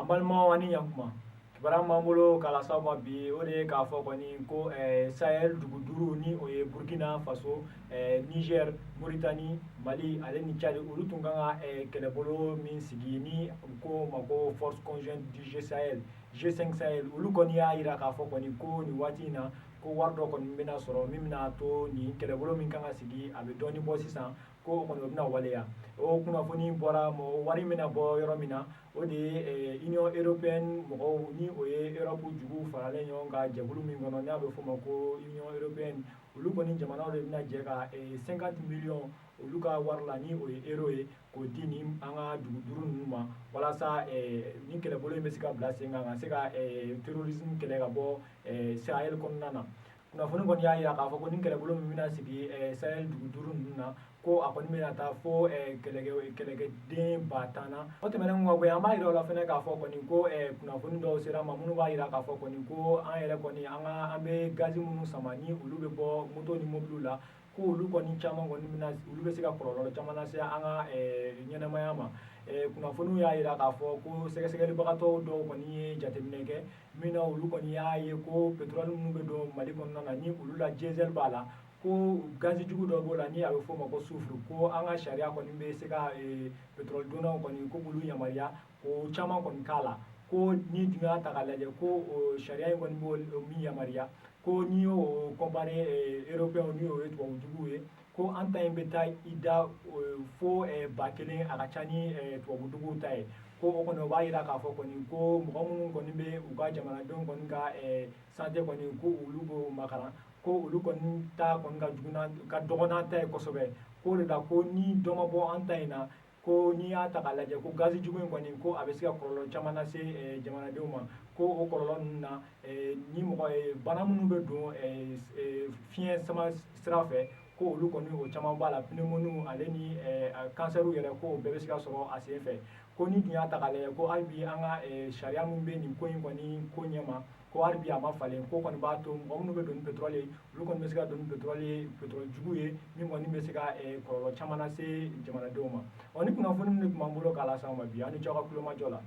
An balimaw, ani ɲankuma. Kibaruya min b'an bolo k'a lase aw ma bi, o de ye k'a fɔ kɔni ko Sahel dugu duuru, ni o ye Burkina Faso, Niger, Mauritanie, Mali ale ni Tchad, olu tun kan ka kɛlɛbolo min sigi ni u ko ma ko Force conjointe du G Sahel, G5 Sahel, olu kɔni y'a jira k'a fɔ kɔni ko nin waati in na, ko wari dɔ kɔni bɛna sɔrɔ min bɛna to nin kɛlɛbolo min kan ka sigi, a bɛ dɔɔnin bɔ sisan, ko o kɔni o bɛna waleya. O kunnafoni bɔra mɔgɔ wari bɛna bɔ yɔrɔ min na, o de ye Union européenne mɔgɔw, ni o ye Europe juguw faralen ɲɔgɔn kan jɛkulu min kɔnɔ, n'a bɛ f'o ma ko Union européenne. Olu kɔni jamanaw de bɛna jɛ ka 50 millions olu ka wari la, ni o ye euro ye, k'o di ni an ka dugu duuru ninnu ma, walasa ni kɛlɛbolo in bɛ se ka bila sen kan ka se ka terrorisme kɛlɛ ka bɔ Sahel kɔnɔna na. Kunnafoni kɔni y'a jira k'a fɔ ko ni kɛlɛbolo min bɛna sigi Sahel dugu duuru ninnu na, ko a kɔni bɛna taa fo kɛlɛkɛden 10,000 na. O tɛmɛnen kɔ ka bɔ yen, an b'a jira o la fɛnɛ k'a fɔ kɔni ko kunnafoni dɔw sera ma minnu b'a jira k'a fɔ kɔni ko an yɛrɛ kɔni an ka an bɛ gazi minnu sama, ni olu bɛ bɔ moto ni mobiliw la, ko olu kɔni caman kɔni bɛna, olu bɛ se ka kɔlɔlɔ caman lase an ka ɲɛnamaya ma. Kunnafoniw y'a jira k'a fɔ ko sɛgɛsɛgɛlibagatɔ dɔw kɔni ye jateminɛ kɛ min na, olu kɔni y'a ye ko pétrole minnu bɛ don Mali kɔnɔna na, ni olu la diesel b'a la, ko gazi jugu dɔ b'o la ni a bɛ f'o ma ko soufre, ko an ka sariya kɔni bɛ se ka pétrole donnaw kɔni ko k'olu yamaruya ko caman kɔni k'a la. Ko ni dun y'a ta k'a lajɛ, ko o sariya in kɔni b'o min yamaruya, ko n'i y'o comparer européens, ni o ye tubabu juguw ye, ko an ta in bɛ taa i da fo 1000, a ka ca ni tubabu duguw ta ye. Ko o kɔni o b'a jira k'a fɔ kɔni ko mɔgɔ minnu kɔni bɛ u ka jamanadenw kɔni ka santé kɔni, ko olu b'o makaran, ko olu kɔni ta kɔni ka jugu ka dɔgɔ n'an ta ye kosɛbɛ. Ko de la, ko ni dɔ ma bɔ an ta in na, ko n'i y'a ta k'a lajɛ, ko gazi jugu in kɔni, ko a bɛ se ka kɔlɔlɔ caman lase jamanadenw ma. Ko o kɔlɔlɔ ninnu na, ni mɔgɔ bana minnu bɛ don fiɲɛ sama sira fɛ, ko olu kɔni o caman b'a la, pneumonie ale ni kansɛriw yɛrɛ, ko o bɛɛ bɛ se ka sɔrɔ a sen fɛ. Ko ni dun y'a ta k'a lajɛ, ko hali bi an ka sariya min bɛ nin ko in kɔni ko ɲɛma, ko hali bi a ma falen, ko kɔni b'a to mɔgɔ minnu bɛ don ni pétrole ye, olu kɔni bɛ se ka don ni pétrole ye, pétrole jugu ye min kɔni bɛ se ka kɔlɔlɔ caman lase jamanadenw ma. Ɔ ni kunnafoni min de tun b'an bolo k'a lase aw ma bi, aw ni ce aw ka kulomajɔ la.